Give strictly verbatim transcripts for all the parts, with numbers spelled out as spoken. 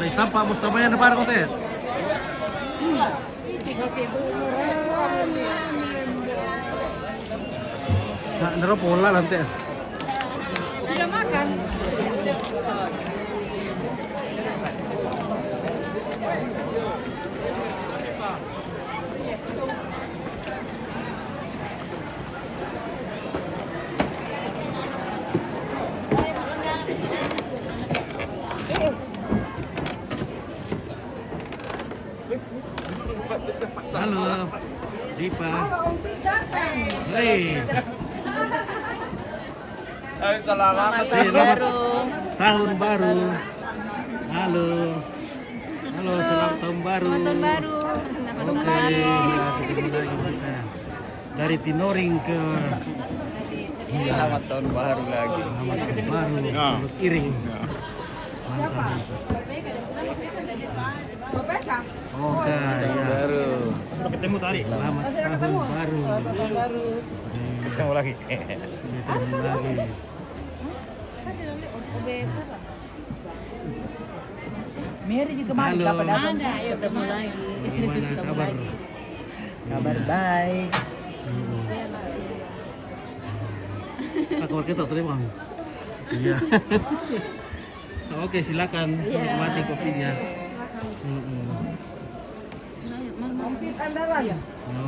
May sampah mo sa bayan na para ko, te. Na, naro po, wala lang, te. Sudah makan? Halo, Dipa. Hei. Ay, salamat. Selamat tahun baru. Halo. Halo, selamat tahun baru. Selamat tahun baru. Oke, ya, ketemu lagi kita. Dari Tinoring ke, iya. Selamat tahun baru lagi. Selamat tahun baru. Ya. Iring. Ya. Mantap. Oke, tahun ya. Baru. Sampai ketemu tadi. Selamat tahun baru. Selamat tahun baru. Ketemu lagi. Ketemu lagi. Mary juga kemarin. Halo. Dapat datang. Ada, ayo ketemu lagi. Gimana kabar? Kabar baik. Hmm. Aku pakai tak terima. Iya. Oke, silakan. Iya. Nikmati kopinya. Mm-mm.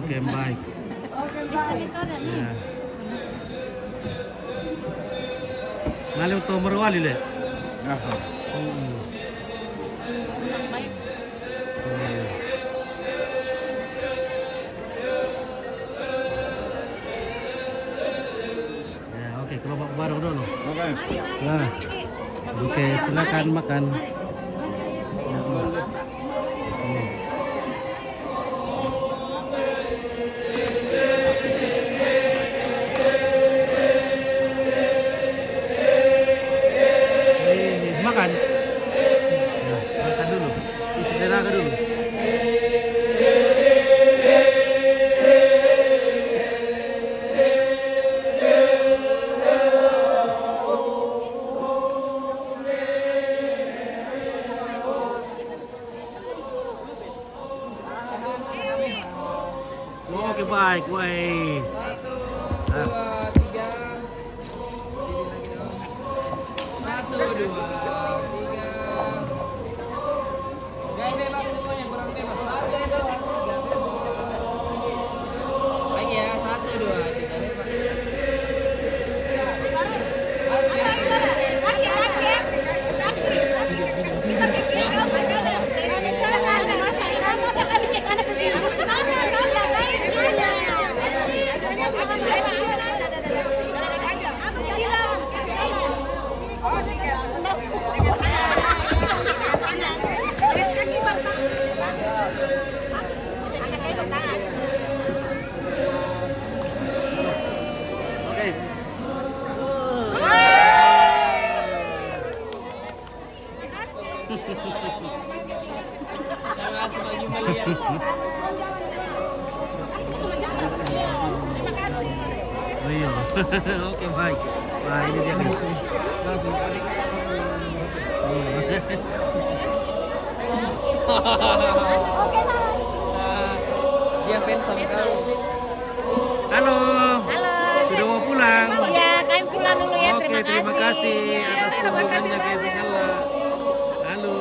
Oke, baik. Bisa itu ada nih. Iya. Ngalih to merwali le. Aha. Mm-mm. Iya. Ya, oke, kalau baru dulu. Oke. Nah, oke, silakan makan. Hmm. Eh, makan. Nah, makan dulu. Istirahat dulu. Oke, baik, woi. Nah. Satu, dua, tiga. Gaya bebas semuanya, kurang bebas. Satu, dua, tiga. Lagi ya, satu, dua, tiga. Bebas. Oke. Oh, iya. Oke, baik. Wah, ini dia, guys. Iya. Dia fans sama kau. Halo. Halo. Sudah mau pulang? Iya, kami pulang dulu ya. Oke, terima kasih atas kunjungannya ke Bengkala. Halo.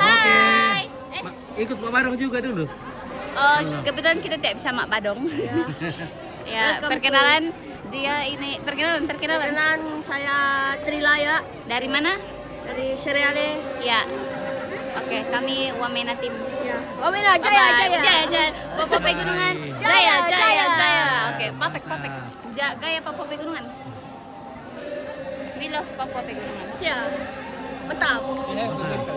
Hai. Eh, ikut Mak Badong juga dulu. Oh, kebetulan kita tidak bisa Mak Badong. Ya, perkenalan, dia ini, perkenalan, perkenalan. Perkenalan, saya Trilaya. Dari mana? Dari Sereale. Ya. Oke, kami Wamena tim. Ya. Wamena, jaya, jaya. Jaya, jaya. Papua Pegunungan. Jaya, jaya, jaya. Oke, perfect, perfect. Ja-, gaya Papua Pegunungan. We love Papua Pegunungan. Ya. Mantap. Sehat, pemirsa.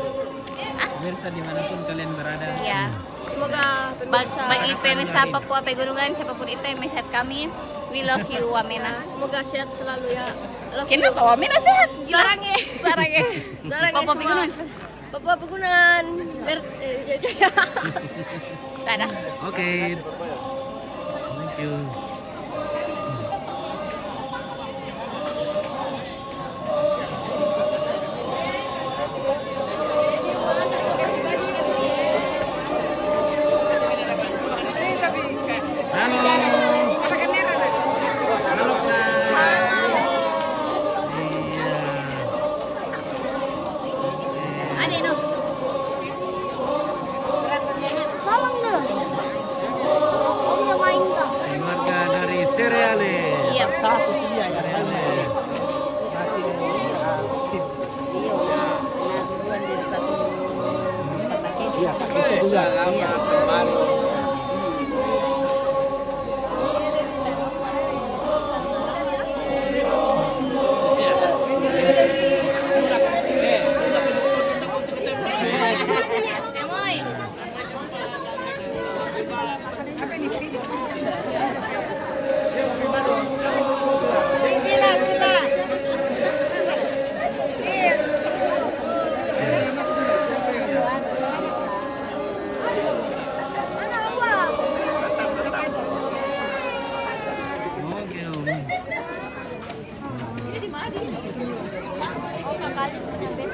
Hah? Pemirsa dimanapun kalian berada. Iya. Semoga pemirsa, bagi pemirsa Papua Pegunungan, siapapun itu yang melihat kami, we love you, Wamena. Semoga sehat selalu ya. Love you. Kenapa Wamena sehat? Gila. Sarang ya. Sarang ya. Sarang ya semua. Papua Pegunungan. Papua Pegunungan. Ber-, eh, ya, ya, ya. Dadah. Oke. Thank you. Halo. Halo, Kak. Iya. Ada, no. Tolong dong. Om yang main kah? Keluarga dari Sereale. Iya. Satu dia ya. Sereale. Masih di, ah, tim. Iya, nah, nah, duluan dia buka tuh. Iya, pakai duluan. Iya.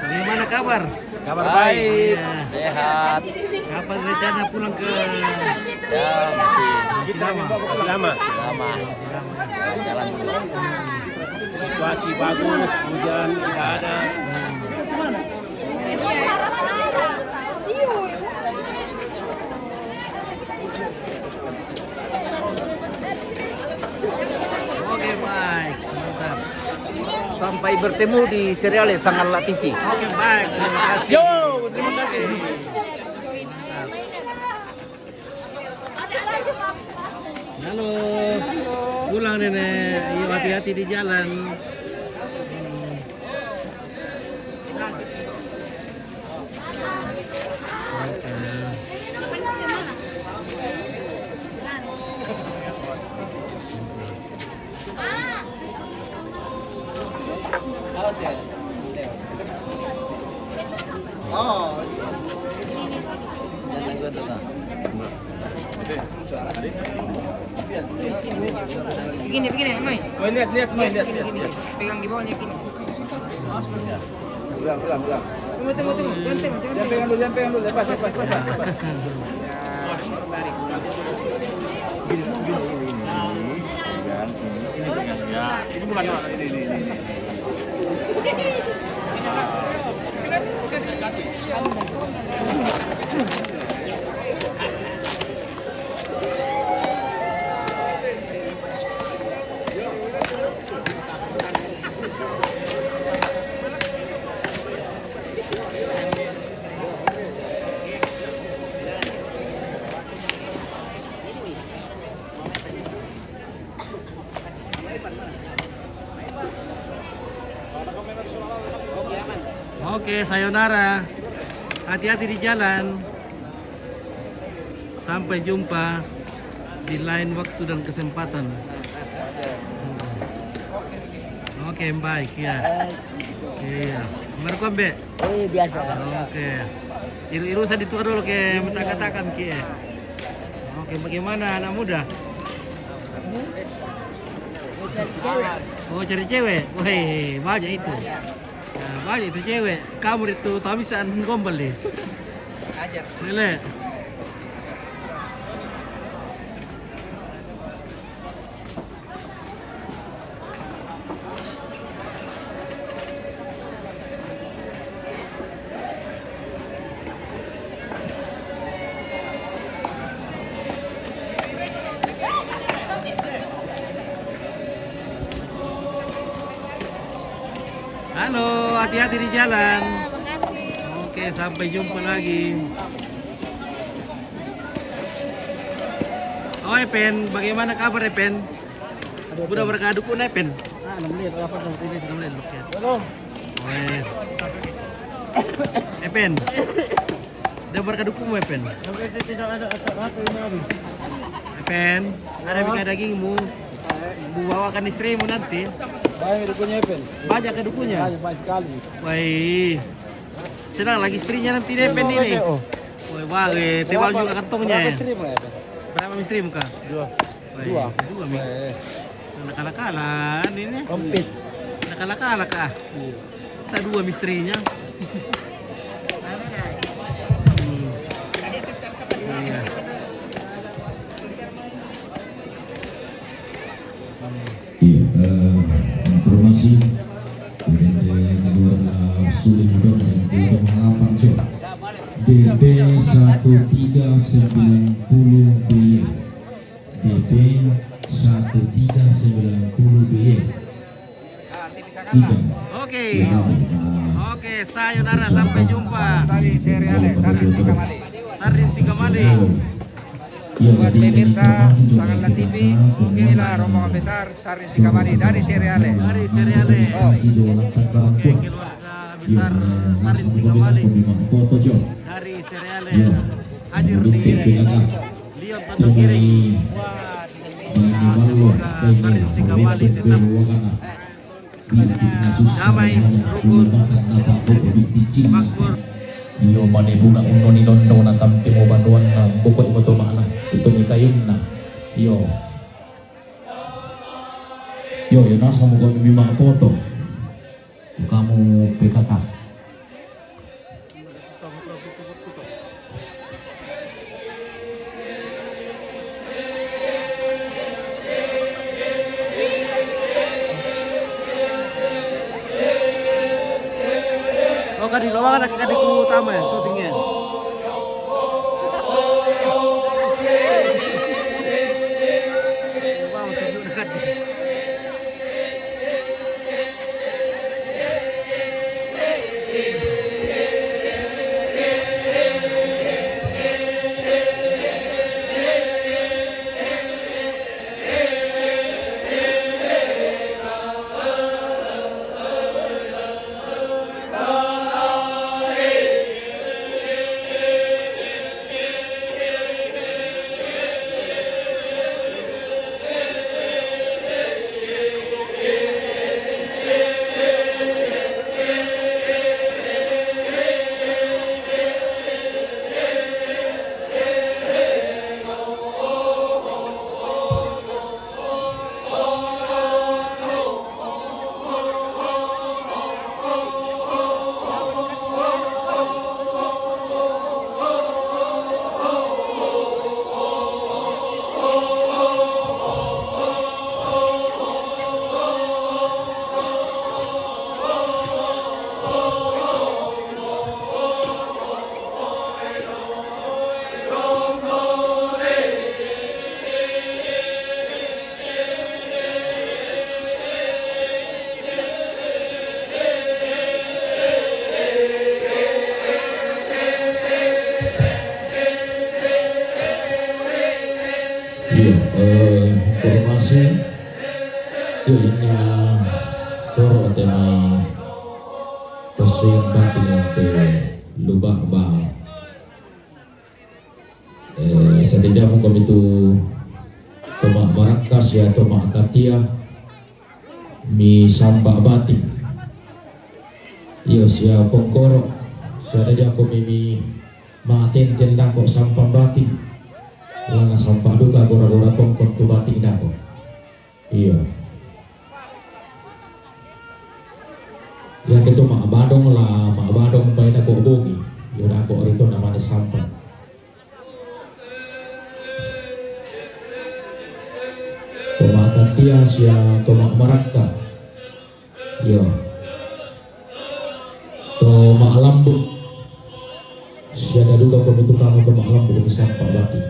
Bagaimana kabar? Kabar baik, baik. Iya. Sehat. Kapan rencana pulang ke? Ya, masih, masih lama. Masih lama. Masih lama. Jalan dulu. Situasi bagus, hujan tidak ada. Oke, baik. Mantap. Sampai bertemu di Sereale, Sangalla T V. Oke, baik. Terima kasih. Yo, terima kasih. Hati-hati di jalan. Begini, begini, Mai. Mai, lihat, lihat, Mai, lihat, lihat, lihat. Pegang di bawahnya gini. Ulang, ulang, ulang. Tunggu, tunggu, tunggu. Jangan tengok, jangan tengok. Jangan pegang dulu, jangan pegang dulu. Lepas, lepas, lepas, lepas. Gini, gini, gini, gini. Pegang, ini, ini pegang. Ya, ini bukan, ini, ini, ini, ini. Oke, sayonara. Hati-hati di jalan. Sampai jumpa di lain waktu dan kesempatan. Oke, baik ya. Iya. Baru kau, Be? Eh, biasa. Oke. Iru-iru saya ditukar dulu ke minta katakan, Ki. Oke, bagaimana anak muda? Mau cari cewek. Oh, cari cewek. Wih, banyak itu. Ya, banyak itu cewek. Kamu itu tamisan gombal deh. Ajar. Boleh. Halo, hati-hati di jalan. Makasih. Oke, sampai jumpa lagi. Oh, Epen, bagaimana kabar, Epen? Udah berkadukun, Epen? Ah, enam menit, apa, enam menit, enam menit, oke. Belum. Oh, iya. Epen. Udah berkadukun, Epen? Sampai saya tidak ada apa-apa ini, Abi. Epen, ada bika dagingmu. Bu bawakan istrimu nanti. Banyak dukunya, Epen. Banyak ke dukunya? Banyak, banyak sekali. Wai. Sedang lagi istrinya nanti deh, Epen ini. Oh. Wai, wah, eh, tebal juga kantongnya. Berapa istri, Epen? Berapa istri muka? Dua. Wai, dua. Dua, mi. Eh. Nakala-kala ini. Komplit. Nakala-kala kah? Iya. Sa dua mistrinya. Hmm. Iya. Hmm. Iya, eh, informasi dari kedua, eh, sulit itu dan kedua harapan, so. D P satu tiga sembilan puluh B Y. D P satu tiga sembilan puluh B Y. Oke. Oke, sayonara, sampai jumpa. Dari Sereale, Sarrin Sikamale. Sarrin Sikamale. Buat pemirsa Sangalla T V, inilah rombongan besar Sarrin Sikamale dari Sereale. Dari Sereale. Oh. Oke, keluarga besar Sarrin Sikamale dari Sereale hadir di Lyon Tanjung Giring. Wah, semoga Sarrin Sikamale tetap damai, rukun, makmur. Iyo mane bunga uno ni nondo na tampe mo banduan na bokok mo to makna tutu ni kayun na. Iyo. Iyo, iyo nasa mo kami mimang poto. Kamu P K K. Oh, kadi lawangan, kadi ku utama ya, syutingnya. Wow, sejuk dekat. Iya, eh, informasi. Iya, inna soro te mai tosuing batin te lubak ba. Eh, sadadiamu kami tu toma' marakkas ya toma' katia mi sampa batin. Iyo, sia pongkoro, sia dadi ako mi, mi matenten dako sampa batin. Lana sampa duka gora-gora tongkon tu batin dako. Iyo. Ya keto ma'badong la, ma'badong pai dako bogi. Iyo dako rito namane sampa. Toma' katia sia toma' marakka. Iyo. Toma' lambuk. Sia daduka komitu kamu toma' lambuk di sampa batin.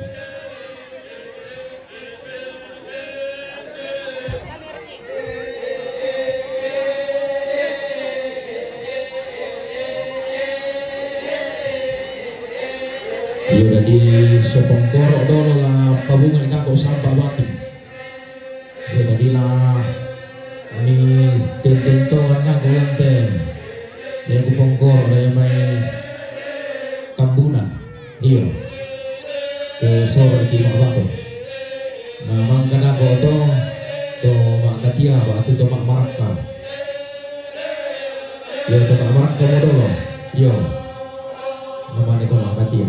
Iyo, dadi sopongkoro dolo la pabunga' dako sampa batin. Iyo, dadi la ni tententongan dako lante. Iyo, ku pongkoro dai mai Tambunan. Iyo. Ke soro ki ma'badong. Na mangka dako to, toma' katia batu toma' marakka. Iyo, toma' marakka modolo. Iyo. Namane toma' katia.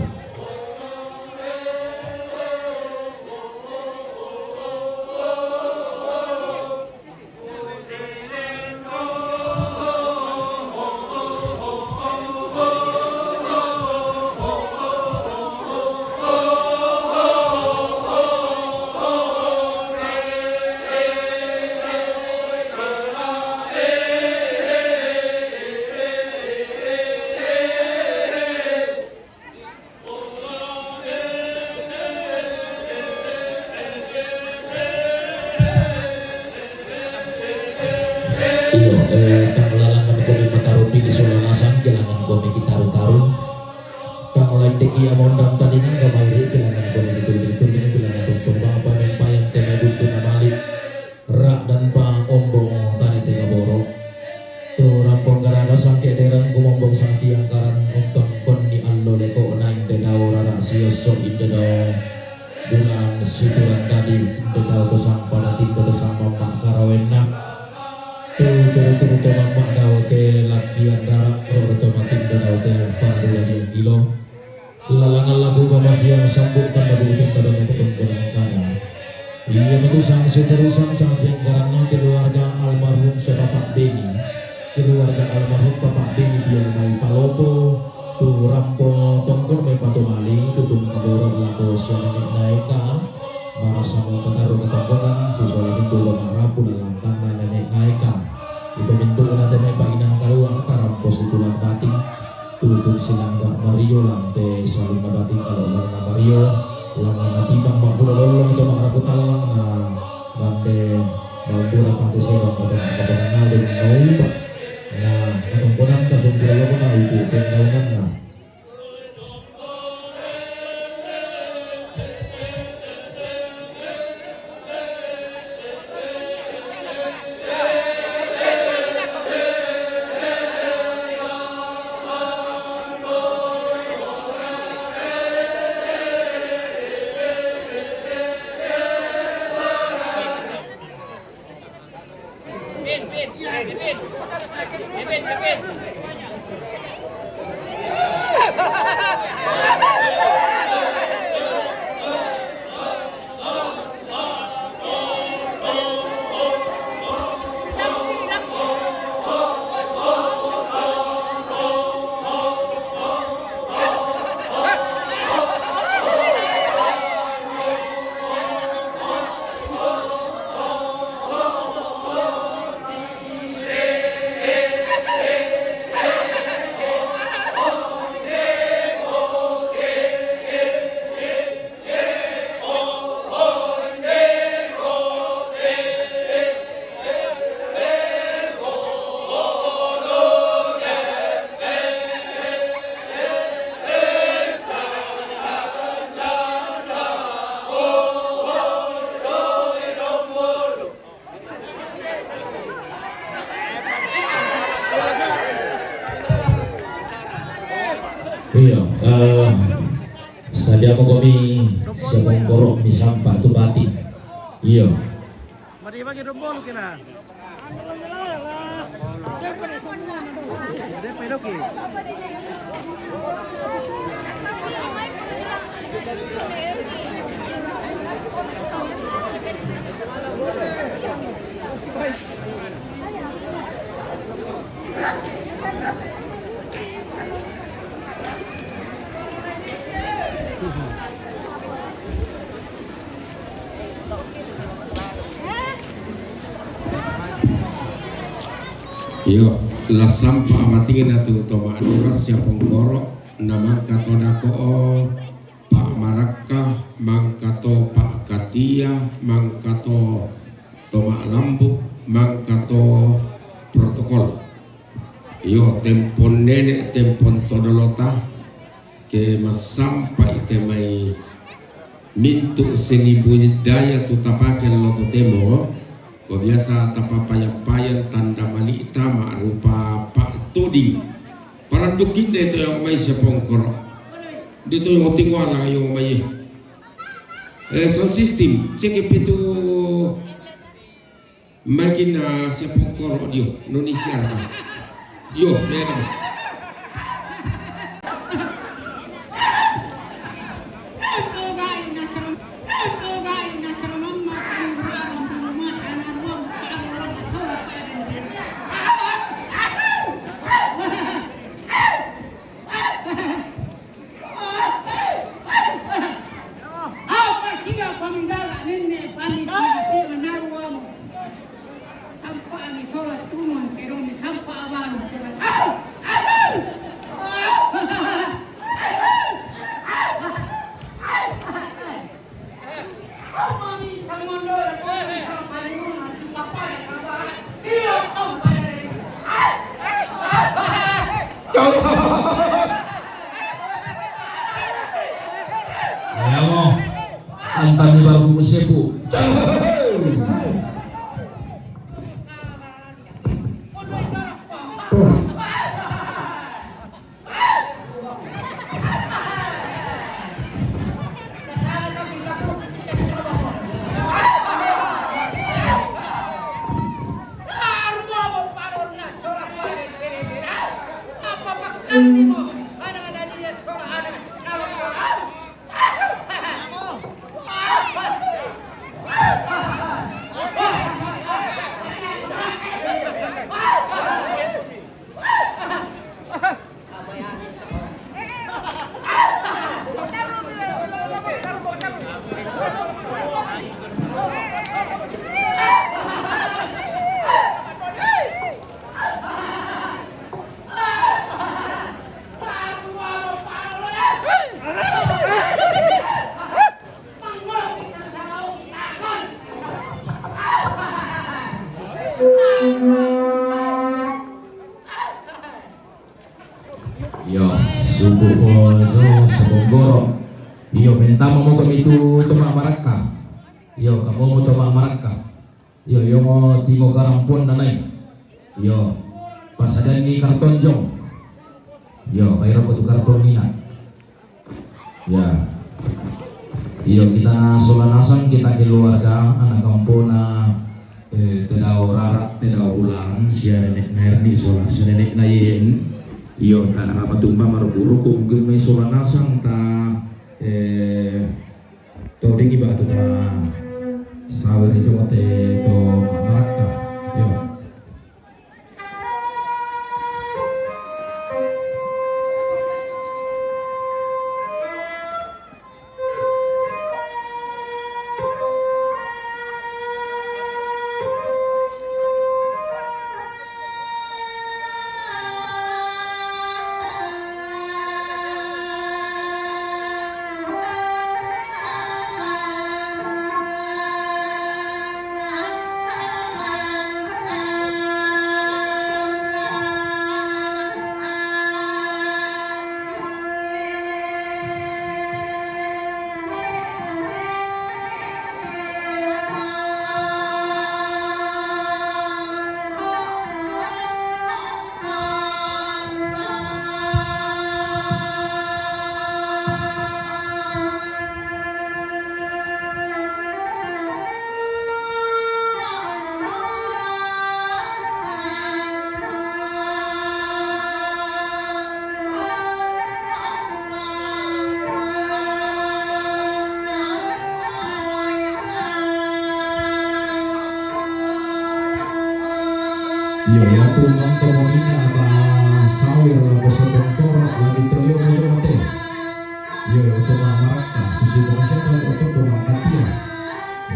Iyo, eh, tang lalangan komi mataru pili sola nasang, kilangan komi kitaru-taru. Tang lain deki amondang taningan kamairi, kilangan komi dituli-tuli, kilangan tongtong bapa mempayan tene buntu namali. Rak dan pang ombong tani tega borok. Tu rampong garaga sangke deran gumombong sang tiang karan untong kon ni allo leko naing dedao rarak sioso indedao. Bulan situran tadi indedao to sang pada tindo to sang mamak karawenna. Tu turu-turu to mamak dao te lakian rarak ro to matindo dao te pada dua diang kilo. Lalangan lagu pamasiang sambuk tanda buting pada meketong benang kana. Iya metu sang seterusan sang tiang karanna keluarga almarhum sepapak Beni. Keluarga almarhum Bapak Beni dia mai palopo tu rampo tongkor mai patomali tutung kaboro lako sia nenek naeka. Marasa mau kataru katongkonan siswa lagi dua marapu dalam tangan nenek naeka. Itu pintu kena temai pak inan kalua kata rampo situlang bating. Tutun silang dak mario lante salung na bating kalau lang na mario. Lang na timbang mak bulo lolong itu mak rapu talang na bande bambu rapati sebang pada mak kabangan na udah mau pak. Nah, katongkonan kasumpulan lo kena uku pendaunan na. Sadia mokomi sia pongkoro' misampa tu bati'. Iyo. Iyo, la sampa matinna tu to ma'nura sia pongkoro', na mangka to dako'o, Pak Marakka, mangka to Pak Katia, mangka to to ma'lambu, mangka to protokol. Iyo, tempon nene', tempon to dolota, ke massampa'i te mai mintu' seni budaya tu tapake lo totemo, ko biasa tapapayang-payang tanda mali'ta ma'rupa pa'toding. Parandukinde to yang mai sia pongkoro'. Dito yang oting wala yang mai. Eh, sound system, cek pitu. Makin na sia pongkoro' dio, Indonesia. Yo, merah. Yamo, antami baru musepu. Iyo, suku po ito sia pongkoro'. Iyo, mentama mo kami tu to ma'marakka. Iyo, kamo mo to ma'marakka. Iyo, iyo mo timo karampon nanai. Iyo, pasadanni karton jong. Iyo, pairo ko tu karton mina. Ya. Iyo, kita na sola nasang kita keluarga anak kampona, eh, te dao rara, te dao ulang, sia nene' na Erni sola, sia nene' na Yen. Iyo, tana apa tumba marukuru ko mungkin mai sola nasang ta, eh, to dingi batu ta sawer itu mate to marakka. Iyo. Iyo, ya tu mangko monina ba sawir la basotong toro la di tolio mo mate. Iyo, ya tu ma marakka susi ko masiata ko to ma katia.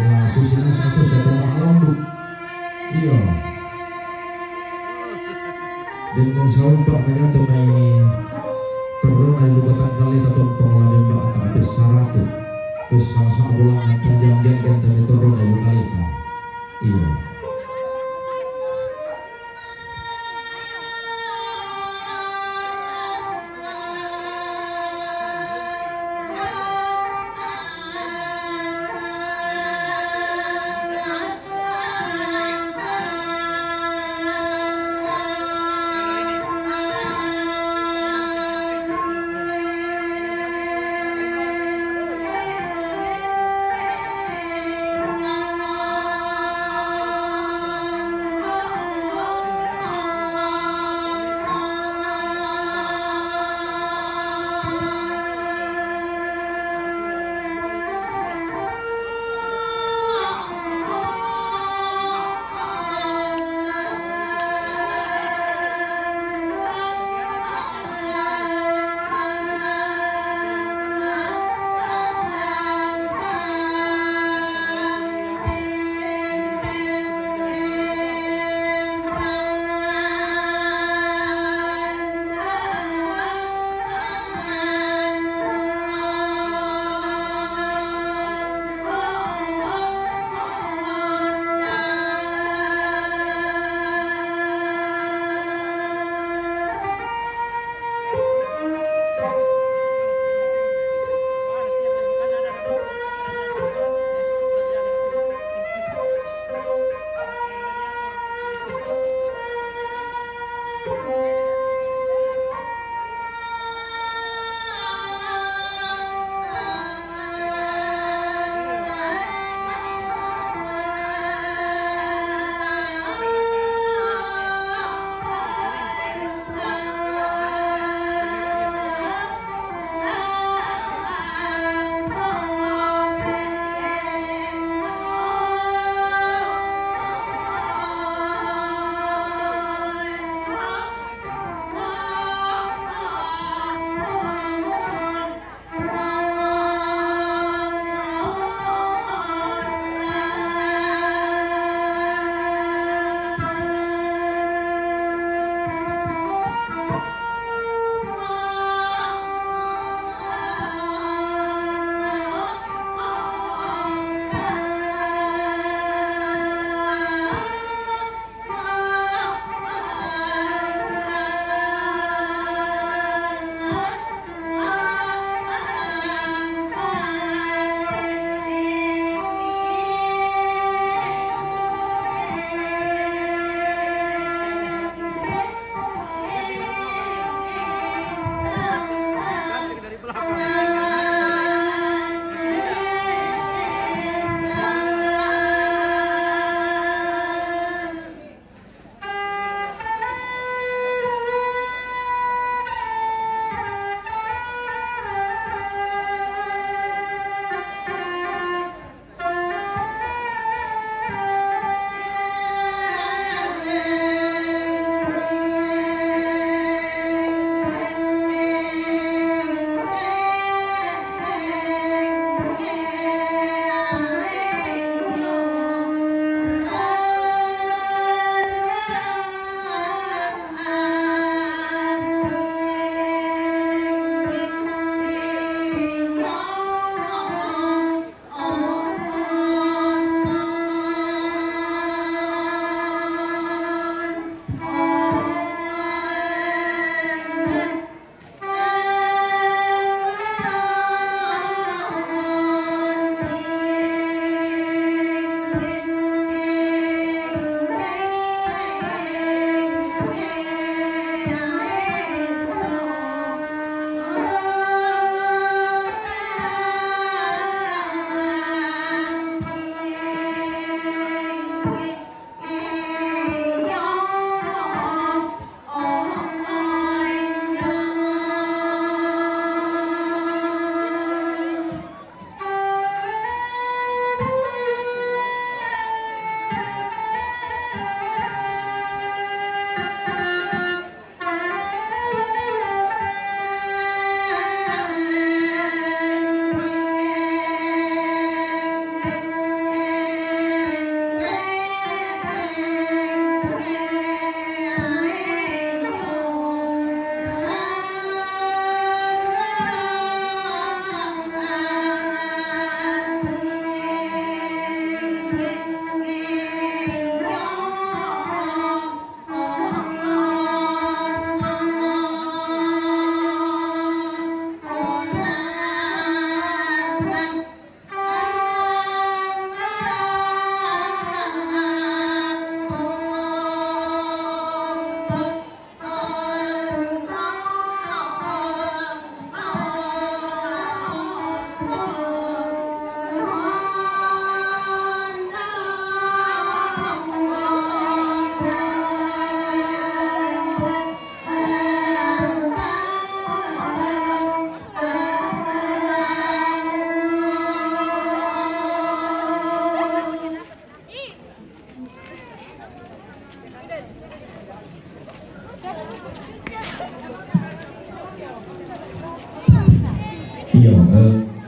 La susi nasa tu sia to ma lambu. Iyo. Dengan saumpa menyatu mai terrona ilu batang kaleta tontong la memba aka pes saratu. Pes sama-sama bulangan tajang jagan tani terrona ilu kaleta. Iyo.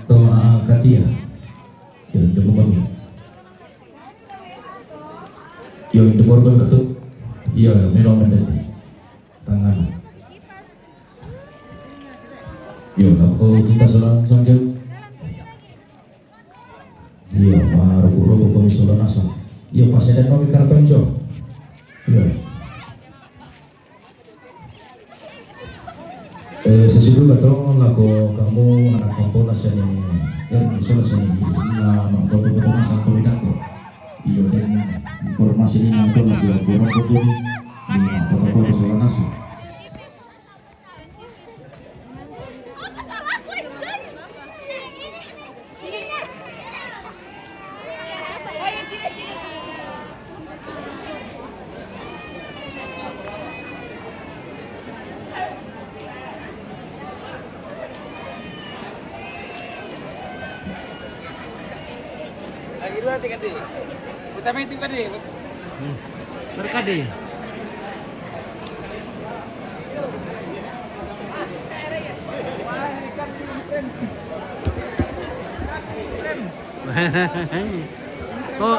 To, ah, Katia. Yo, joko mami. Yo, itu baru kan ketuk. Iya, minum mendeti. Tangan. Yo, aku kita selang sanjung. Iya, maruku-ruku kami selang asal. Iya, pas ada kami karton, Jo. Iya. Eh, sesudah kata lako kamu anak kampung lah sini. Ya, soal sini. Nah, mau foto-foto masang peminat kok. Iya, dan informasi ini nanti masih kurang foto nih. Ini foto-foto soal nasi. Lagi dua tiga di. Utama itu kan di. Hmm. Berkadi. Ko,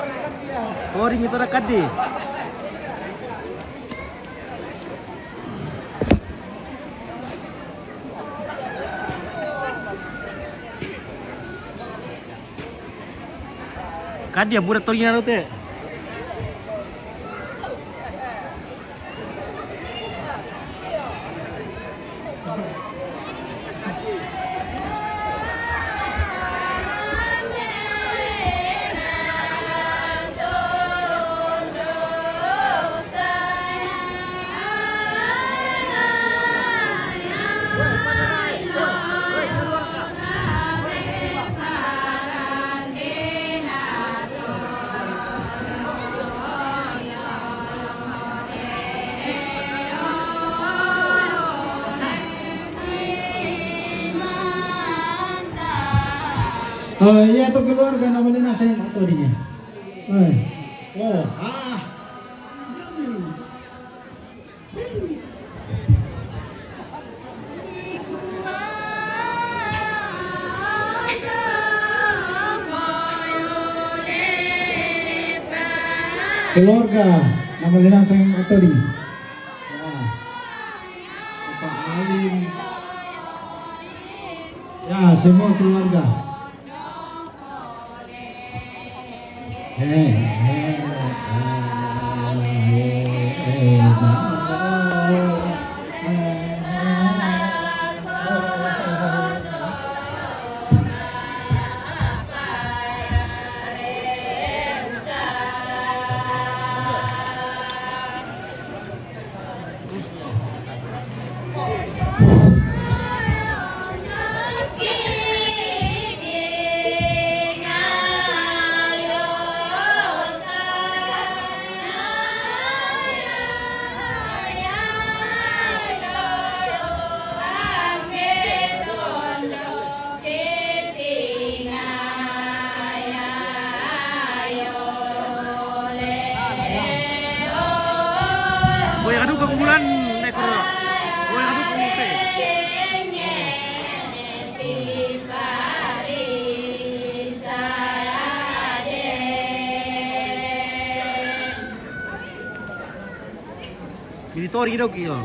ko ring itu ada kadi. Kadi ya budak tori naru te. Oh, iya, tu keluarga nama ni nasi atau dia. Oh, oh, ah. Keluarga, nama ni nasi atau dia. Ya. Bapak Alim. Ya, semua keluarga. Boy, aduh, kekumpulan ekor. Boy, aduh, kekumpulan. Minitori dok iyo.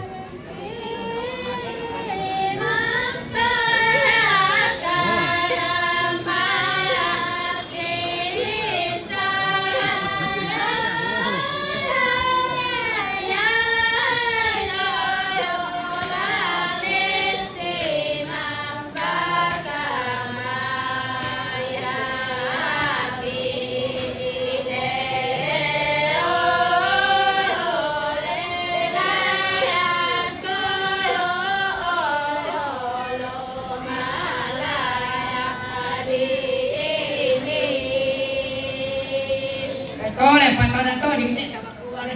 Tole, patona to, di kita sama keluar.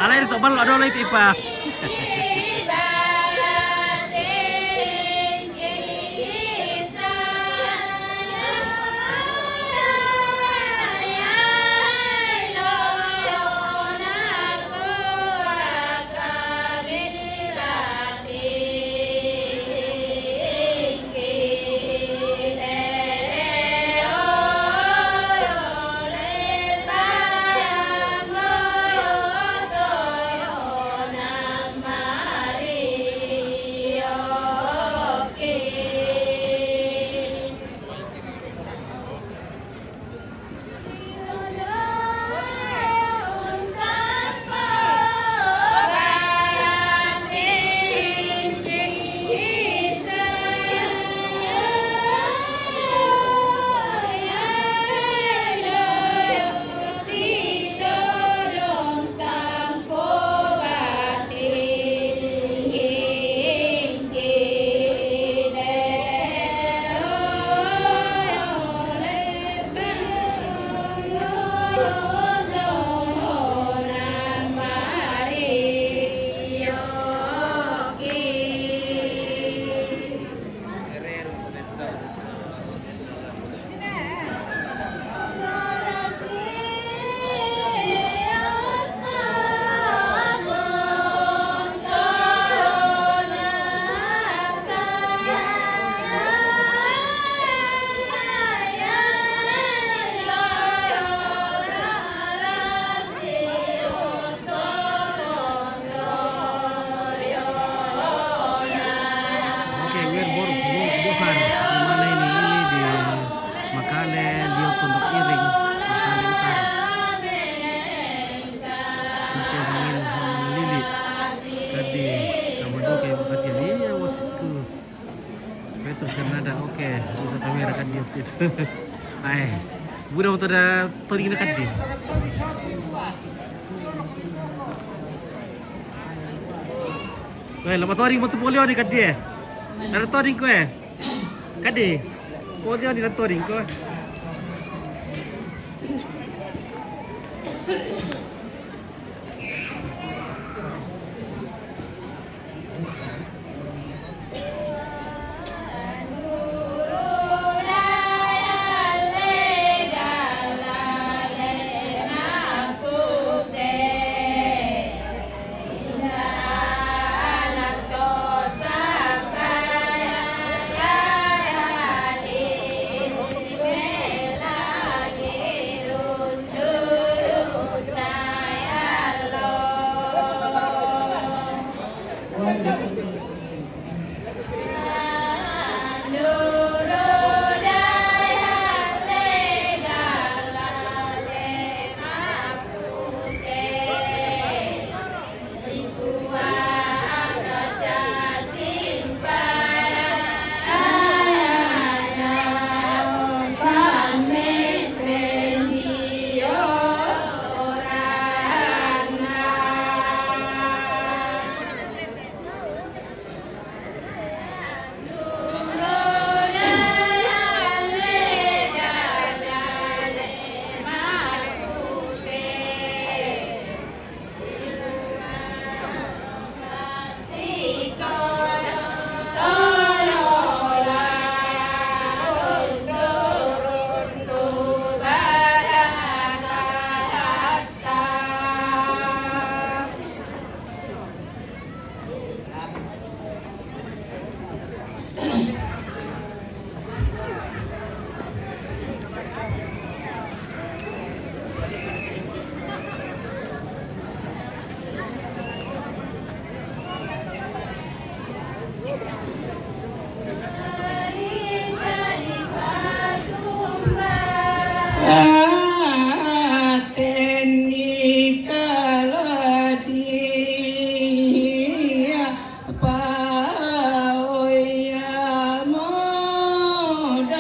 Alai itu bal ada alai itu ipa. Di mana ini? Ini di Makale, Liu Pondok Iring, Makale Utara. Kita main sama Lili. Kadi, kamu dulu kayak bukan dia. Iya, bosku. Petrus kan ada, oke. Bisa kamera kan dia. Ai, budak motor ada toding na kadi. Weh, lama toding motor polio ni kadi. Ada toding ko eh. Kadi. Polio ni na toding ko. Ateni kala dia paoya modale,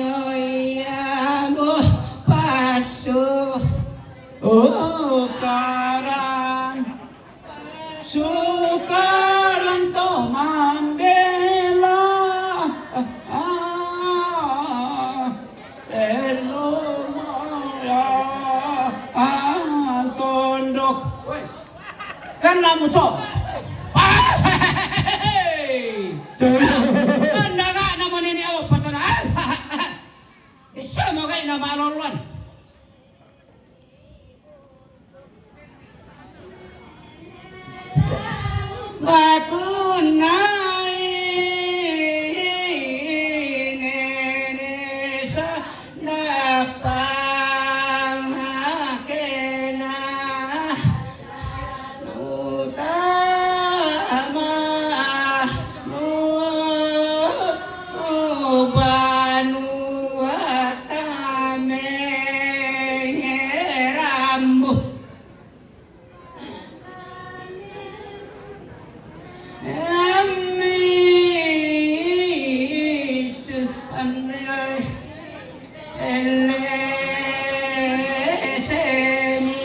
oya mo pasu ukaran. Sukaran to mambela. Ah, ah, elo maya, ah, tondok. Woi. Kan namu to. Ah, hehehe. Kan daga nama nini awak patara. Ah, ah, ah. Sama kai nama aloluan. Bakunai nene sa napang hakena. Utama mu banua tame rambu. Amis amre. Eleseni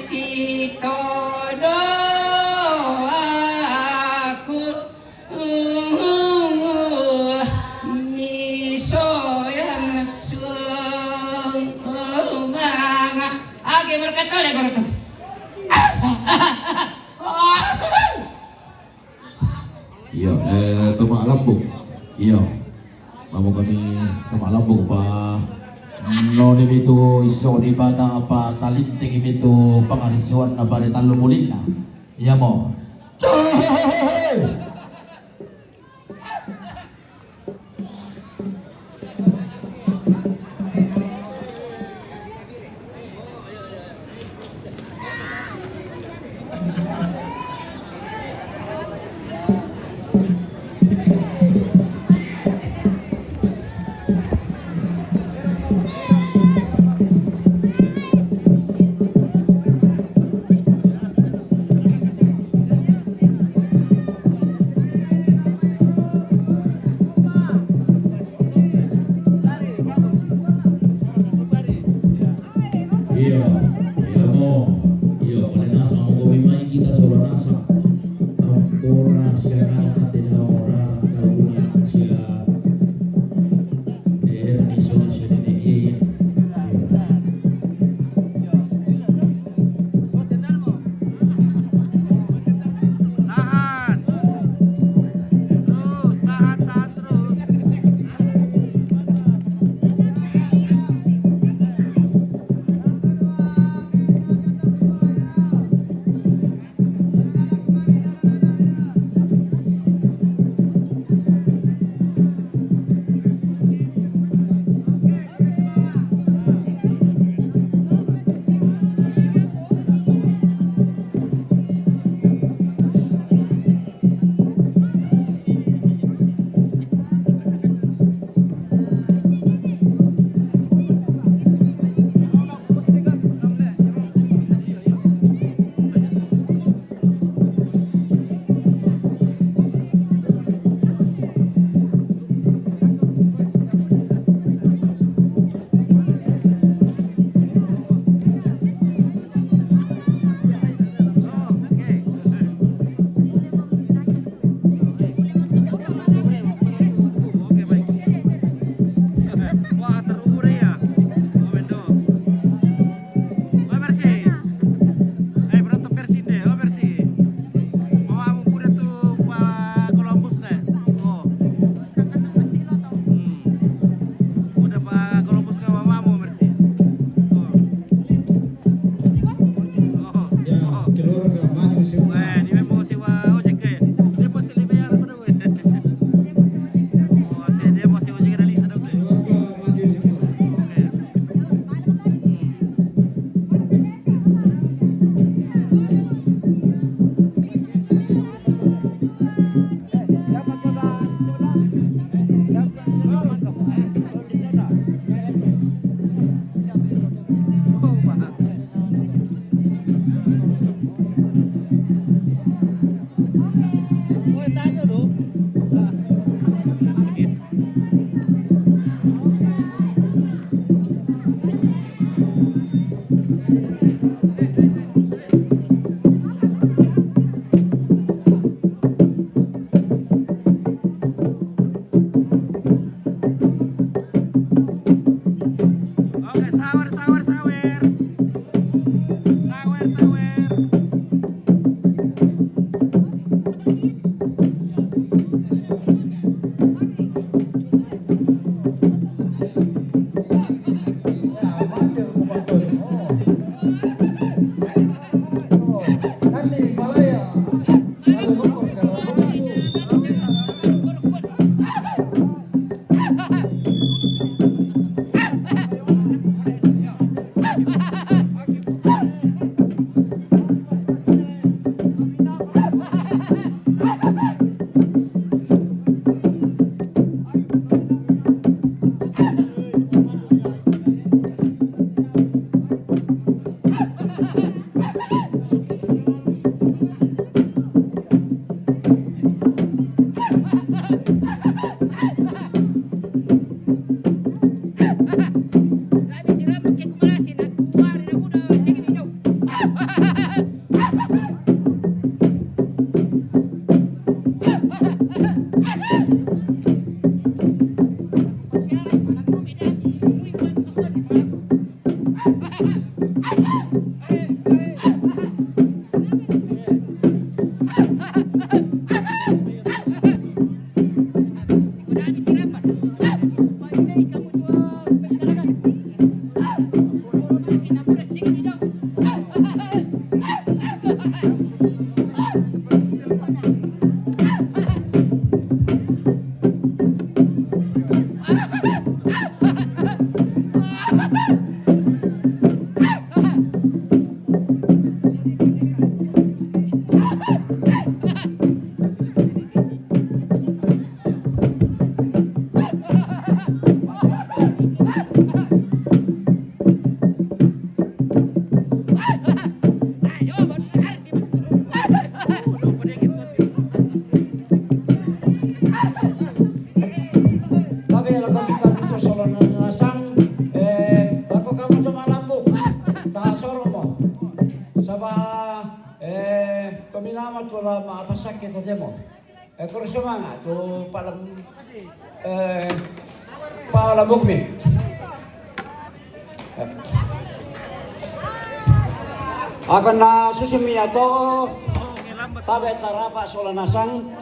titodo aku, misoyang sumanga. Age berkata oleh guru tu. Iyo, eh, Tomak Lambung. Iyo. Mamo kami Tomak Lambung pa noni mitu iso di bana apa talinting mitu pangarisuan na bare talu mulinna. Iya mo. Eh, tominama tu la ma'apasakke totemo. Eh, koro sumanga' tu pa'lam-, eh, pa'lamukmi. Ako na susumi ato, tabe' tarapa' sola nasang.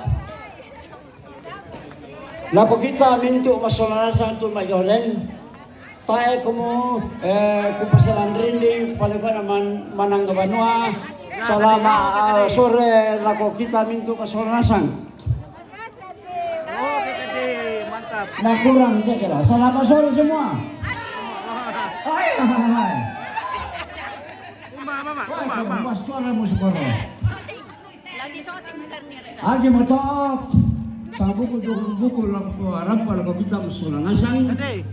Lako kita mintu' massola nasang tu majoren. Tae' kumu, eh, kupasalan rinding, palebana man-, manang banua, salama, ah, sore, lako kita mintu' massola nasang. Oke, Kede, mantap. Nah, kurang saya kira. Selamat sore semua. Hai, hai, hai. Uma, mama, uma, mama. Suara musik. Lagi syuting ntar nih, Rek. Agi moto. Sabuku, buku, buku, lampu, rampa, lampu hitam, sola nasang. Ade.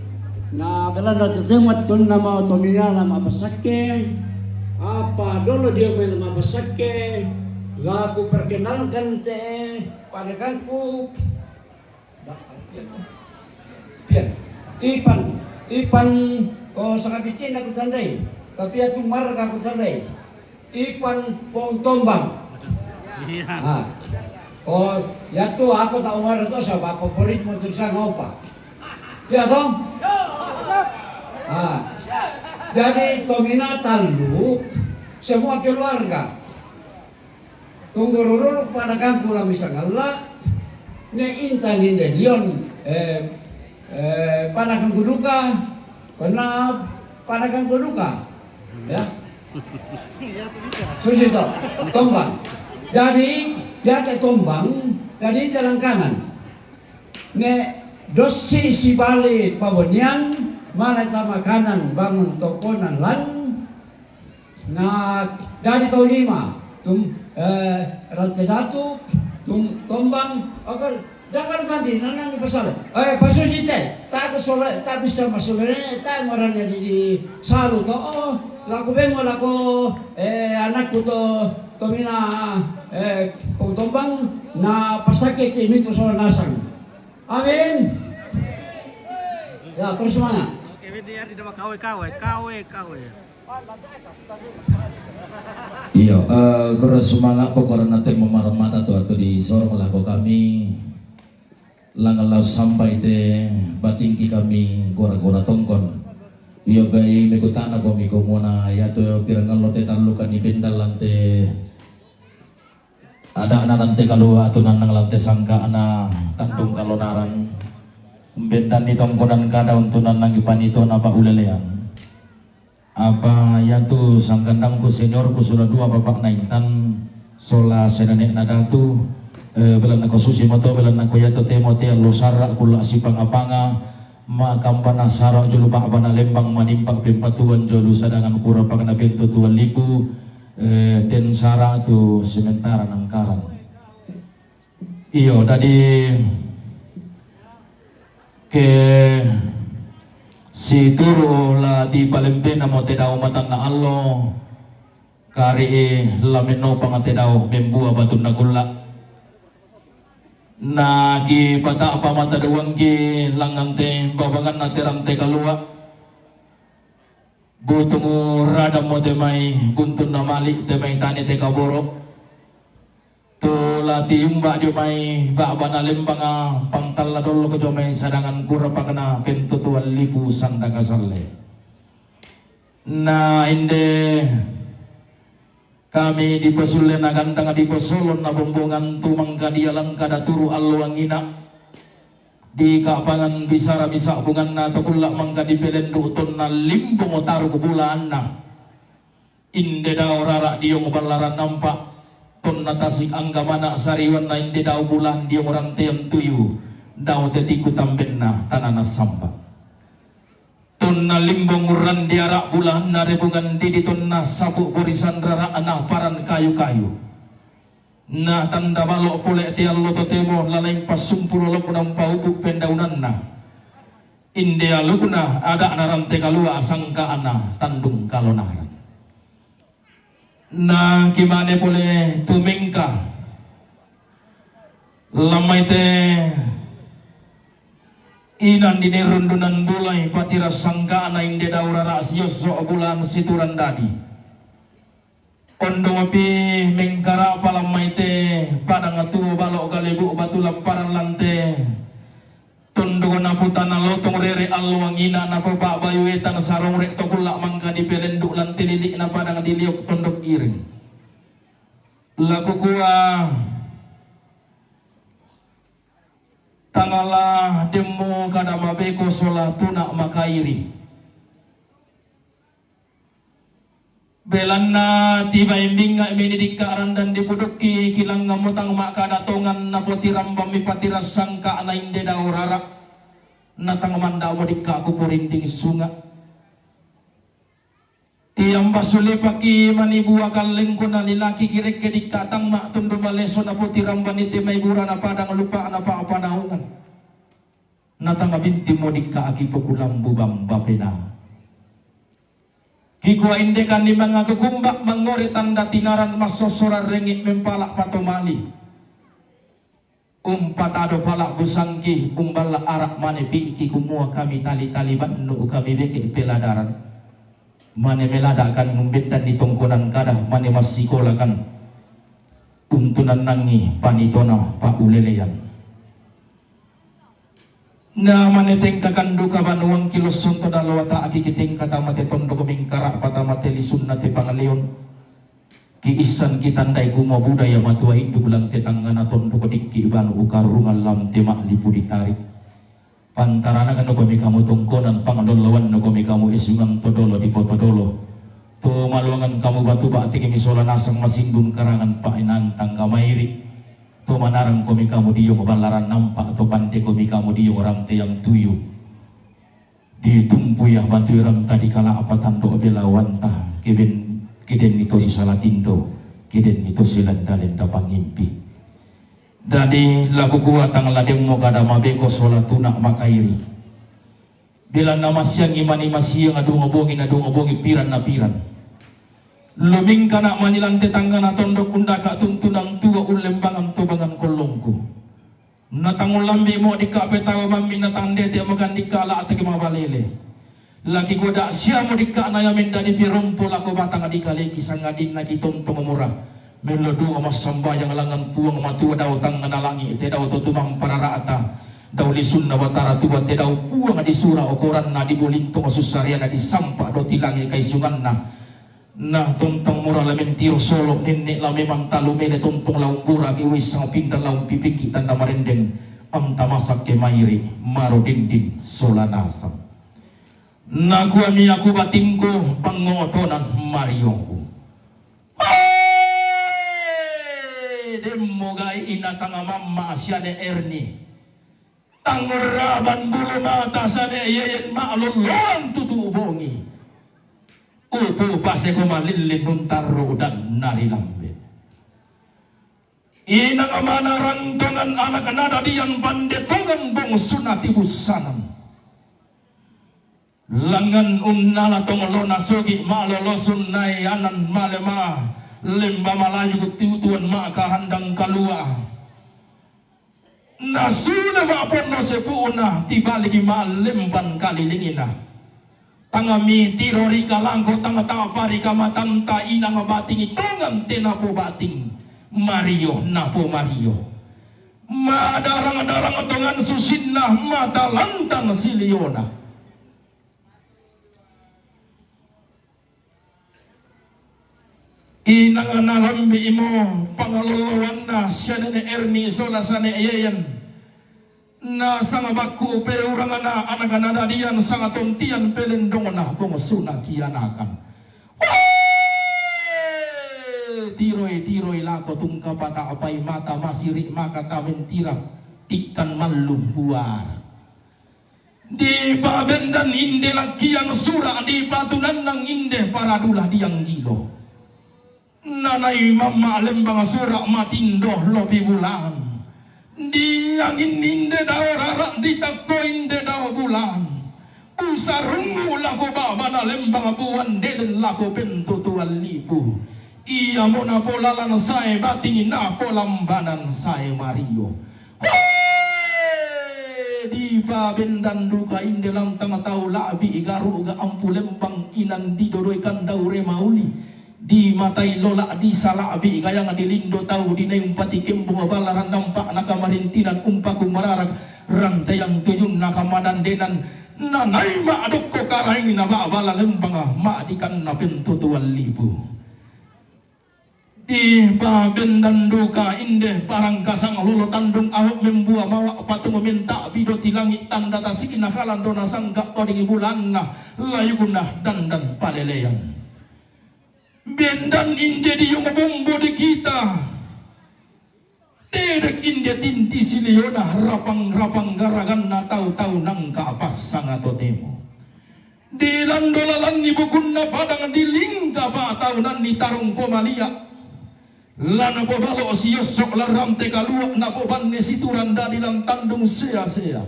Na, belanda tetemat, tonna mau tomina lama pasakke. Apa dolo dia main lama pasakke. Laku perkenalkan te, pada kangku. Pian. Ipan, Ipan, oh, sanga bicin aku tandai. Tapi aku marah aku tandai. Ipan Pong Tombang. Iya. Ah. Oh, ya tu aku tak marah tu sebab favorit motor saya ngopa. Ya toh? Ah. Jadi tomina tallu semua keluarga. Tunggu ruruluk pada kangku lami sangalla, ne intan inde lion, eh, eh, pada kangku duka, pernah pada kangku duka. Ya. Susi to, tombang. Jadi, ya ke tombang, jadi jalan kanan. Ne dosi si bale pabonian, mana sama kanan bangun tokonan lan, na, dari tau lima, tum, eh, rante datu, tum, tombang, akal, dakar sandi, nanang pasal. Eh, pasusi te, tak aku sole, tak bisa masuk, tak maranya di, di salu to, oh, laku bemo, laku, eh, anakku to, tomina, eh, Pong Tombang, na pasake ke mitu sola nasang. Amin. Ya, terus semangat. Oke, Windy ya, di nama kawe, kawe, kawe, kawe. Iyo, eh, koro sumanga' ko koro nate mamaramata tu atu di sorong lako kami. Langallau sampai te batingki kami gora-gora tongkon. Iyo gai mekutana komi komona yatu pirangallo te tallukan ni bendal lante. Ada'na rante kalua' tu nannang lante sangka'na tandung kalonaran. Umbendanni tongkonan kada untu' nannangi panitona pa'ulelean. Apa yatu sanggandangku seniorku sola dua bapa'na intan sola senene'na datu, eh, belanna ko susi moto, belanna ko yatu temo te allo sara' kulla' sipanga-panga, makambana sara' jolo ba'bana lembang manimpa pempatuan jolo sadangan kura pakana pentu tuan lipu, eh, den sara' tu sementara nangkaran. Iyo, dadi ke situru' la ti palempena mo te dao matanna allo, kari'i la mennopang te dao membua batunna kulla'. Na ki pata'pa mata duangki langngan te babanganna te rante kalua'. Butumu radammo te mai buntunna mali' te mai tane te kaboro'. Tu la tiumba' dio mai ba'bana lembanga pangtalla dolloko dio mai sadangan kura pakana pentutuan lipu sanda kasalle. Na inde kami dipasulle na gandang dipasolon na bombongan tu mangkadia langka daturu alloangina. Di ka'pangan bisara bisa'bunganna to kulla' mangka dipelendu' tonna limbong otaru' bulaanna. Inde dao rara' diong ballaran nampa', tonna tasik angga mana' sariwanna inde dao bulaan diong rantean tuyu, dao tetiku tambenna tanana samba. Tonna limbong urrandi ara' bulaanna rebungan didi tonna sapu' borisan rara'na paran kayu-kayu. Na tanda balo' pole' te allo totemo lalaing passumpu lolokna umpaupu' pendaunanna. Inde alukna ada'na rante kalua' sangka'na tandung kalonaran. Na kimane pole tumengka lammai te inan dine rundunan bulai patira sangka'na inde dao rara' siosso' bulaan siturang dadi. Ondong opi Tana lotong rere alluangina napopa'bayu wetan sarong re' to kulla' mangka dipelendu' lan te lili'na padang diliok tondok iring. La kukua, tangala demmo kada mabeko sola tuna' makairi. Belanna tibai mbingnga' meni dikka' randan dipudukki, kilangngammo tang ma'kada tongan napotirambammi patirassangka' na inde dao rara', na tang manda'mo dikka' kuporinding sunga'. Tiamba sulepaki mani bua kallengku na lilaki kirekke dikka' tang ma'tundu maleso napotirambani te mai burana padang lupa'na pa'panaungan. Na tang bintimmo dikka' aki pokulambu bamba penaa. Kikua indekanni mangaku kumba' mangngore tanda tinaran massossoran rengnge' mempala' patomali. Umpatado pala' busangki, umballa' ara' mane pi'ki kumua kami tali-tali bannu kami beke' peladaran. Mane melada'kan umbendanni tongkonan kada mane massikolakan. Untunannangi panitona pa'ulelean. Na mane tengkakan duka banuangki losson to dalo wata'ki kitengka tama te tondok mengkara' patama te lisunna te pangaleon. Kiissan kitandai kumua budaya matua induk lan te tangngana tondok dikki' banu ukarurungan lam te ma'lipu ditarik. Pantaranakno komi kamu tongkonan, pangdollowanno komi kamu esungan todolo dipotodolo. To maluangan kamu batu ba'tiki misola nasang masindun karangan pa'inantang kamairi. To manarang komi kamu diong ballaran nampa', to pande komi kamu diong ranteyang tuyu. Ditumpu ia batu iranta dikala'pa tando' belawanta, kiden, kidenni to sisala tindo, kidenni to silenda-lenda pangimpi. Dadi la kukua tang la demmo kada mabeko sola tuna' makairi. Belanna masiangi mani masiang, adunga bongi na dunga bongi, piran na piran. Lumingkana' mani lan te tangngana tondok undaka' tuntunan tua ullembangan tobangan kollongku. Na tang ullambi'mo dikka' petawa mammi' na tang dete'mo gandikka' la'teki mabalele. La kikua da' siamo dikka' na ia mendadi pirompo lako batang dikaleki sangadinna kitontong mura. Mello dunga massambayang langngan Puang Matua dao tangngana langi' te dao to tumampa rara'ta. Dao lisunna Batara Tua te dao Puang disura' okoranna dibolintong sussareana disampa' do tilange' kaisunganna. Na tontong mura la mentiro solo' nenne' la memang talu mele tontong la umburaki uissang pinda la umpipiki tanda marendeng, anta masakke mairi' maro dindin sola nasang. Nakuami aku batingku pangngotonan marioku. Hei! Demmo gai' ina tanga mamma' siane Erni. Tangngoraban bulu mata sane iyeyen ma'lolloan tutu' bongi. Upu paseko malillin nuntarru' dan narilambe. Inang manarang tongan anak nadadian pande tongan bongsuna tibussanan. Langngan unnala tongolona sugi' ma'lolosun naeanan malema lemba malayu tiutuan ma'karandang kalua. Nasule ma'ponno sepu'na tibaligi ma'lemban kalilingina. Tanga mitiro ri kalangko tanga tapa ri kamatanta inang batingi tongan te napobating. Mario napomario. Madarang-darang tongan susinna matalantan siliona. Inang nalambi'imo pangaloloanna sia nene' Erni sola sane Yeyen. Nasanga bakku peurangana anakana dadian sanga tontian pelendongna bongsuna kianakan. Wee! Tiroi-tiroi lako tungka pata'pai mata masiri' maka tamentira tikkan mallung buara. Dipabendan inde lakkian sura', dipatunannang inde paradula dianggilo. Nanai mamma' lembang sura' matindo lopi bulan. Diangin inde dao rara', ditakko inde dao bulan. Usarungu lako ba'bana lembang buan deden lako pentutuan lipu. Iamo napolalan sae bating napolambanan sae mario. Wee! Dipabendan duka inde lantang tau la'bi garu' ga ampu lembang inan didodoi kandau re mauli. Dimatai lola' disala'bi gayang dilindo tau dinai umpati kembung balaran nampa' nakamarintinan umpaku mararak. Tanteyang tuyunna kamadandenan, nanai ma'dokko karaengna ba'bala lembang, ma'dikanna pentotoan libu. Di babendan duka inde parangkasang lolo tandung aho' membua mawa' patung menta'bi doti langi' tanda tasikna kalandona sangka' toding bulanna layugna dandan palelean. Bendan inde diyung bombo di kita. Tedek inde tinti siliona rapang-rapang garaganna tau-tau nangka passanga totemo. Dilando lalanni bukunna padang dilingka pa'taunanni tarungko malia'. La napobalo' siosso' larante kalua' napobanne siturang dadi lantandung sea-sea.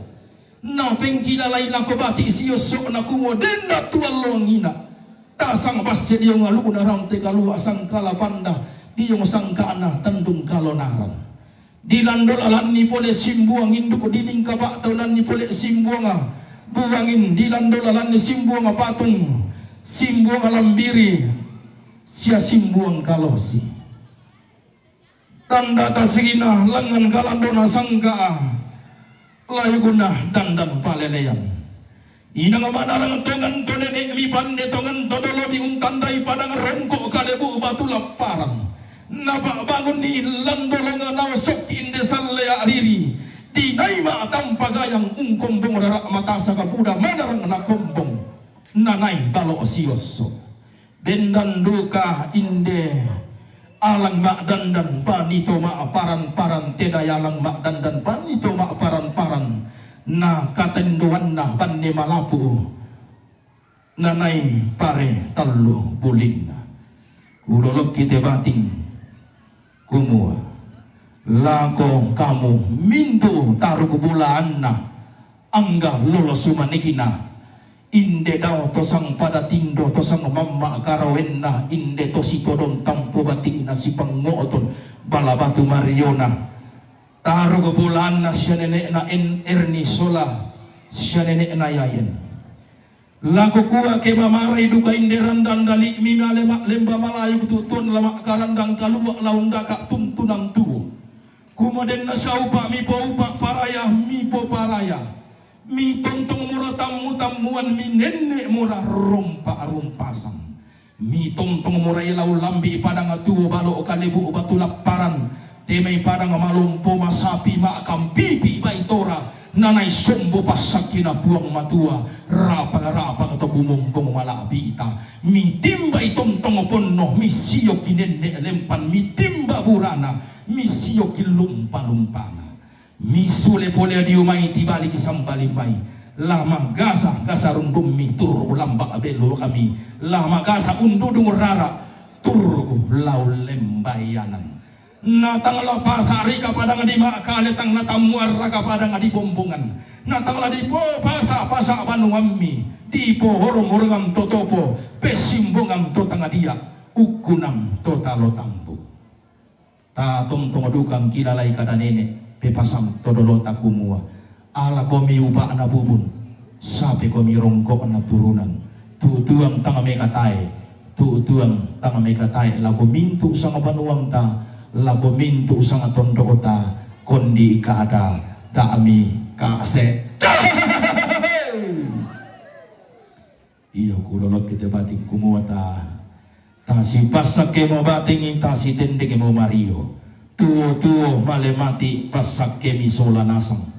Napengkilalai lako bati' siosso' nakumua denna tualloangina. Tasang basse diong aluna rante kalua' sangkala panda diong sangka'na tandung kalonaran. Dilando lalanni pole simbuang induk dilingka pa'taunanni pole simbuanga buangin dilando lalanni simbuanga patung, simbuanga lambiri, sia simbuang kalosi. Tanda tasikna langngan kalandona sangka'a layugna dandan palelean. Inang manarang tongan to nene'mi panne tongan to dolomi untandai padang rongko' kalebu batu lapparan. Napa'bangunni landolonga naosokki inde sallea riri. Dinai ma'tampa gayang ungkombong rara' matasaka buda manarang nakombong. Nanai balo' siosso'. Bendan duka inde alang ma'dandan panito ma'paran-paran, tedai alang ma'dandan panito ma'paran-paran, na katendoanna banne malapu' nanai pare tallu bulinna. Kulolokki te bating kumua, lako kamu mintu' taruk bulaanna, angga lolo sumanikina, inde dao tosang pada tindo tosang mamma' karawenna, inde to sitodong tampo batingna sipangngo'ton bala batu mariona, taruk bulaanna sia nene'na en-, Erni sola sia nene'na Yayen. Lako kua ke mamarai duka inde randan dali'mi male ma'lemba malayu tutuon la ma'karandang kalua' la undaka' tuntunan tuo. Kumodenna saupa' mipoupa' paraya mipoparaya. Mitontong mora tammu-tammuan minenne' mora rompa-rompasang. Mitontong mora ilau lambi' padang tuo balo' kalebu batu lapparan. Temai padang malompo masapi ma'kampipi' baitora, nanai sombo passakkina Puang Matua, rapang-rapang to kumombong mala'bi'ta, mitimbai tontong ponno, misioki nenne' lempan, mitimba burana, misioki lumpa-lumpana. Misule pole dio mai tibaliki sambali mai, la magasa-gasa rundummi turru lamba' bello kami, la magasa undudung rara turru lau lembayanan. Na tang la pasa' rika padang di Ma'kale, tang na tammuarraka padang di Bombongan. Na tang la dipopasa'-pasa' banuammi, dipohorong-horongan to topo, pessimbongan to tang dia', ukkunang to talo tambu. Tatontong dukang kilalai kada nene', pepasang to dolota kumua, Ala komi uba'na bubun, sape komi rongko'na turunan, tu'tuang tang mekatae, tu'tuang tang mekatae lako mintu' sangbanuanta, lako mintu' sangtondo'ta, kondi kada da'mi kase. Iyo, kulolokki te bating kumua ta, tasipassakkemo batingi, tasitendengemo mario. Tuo-tuo male mati' passakkemi sola nasang.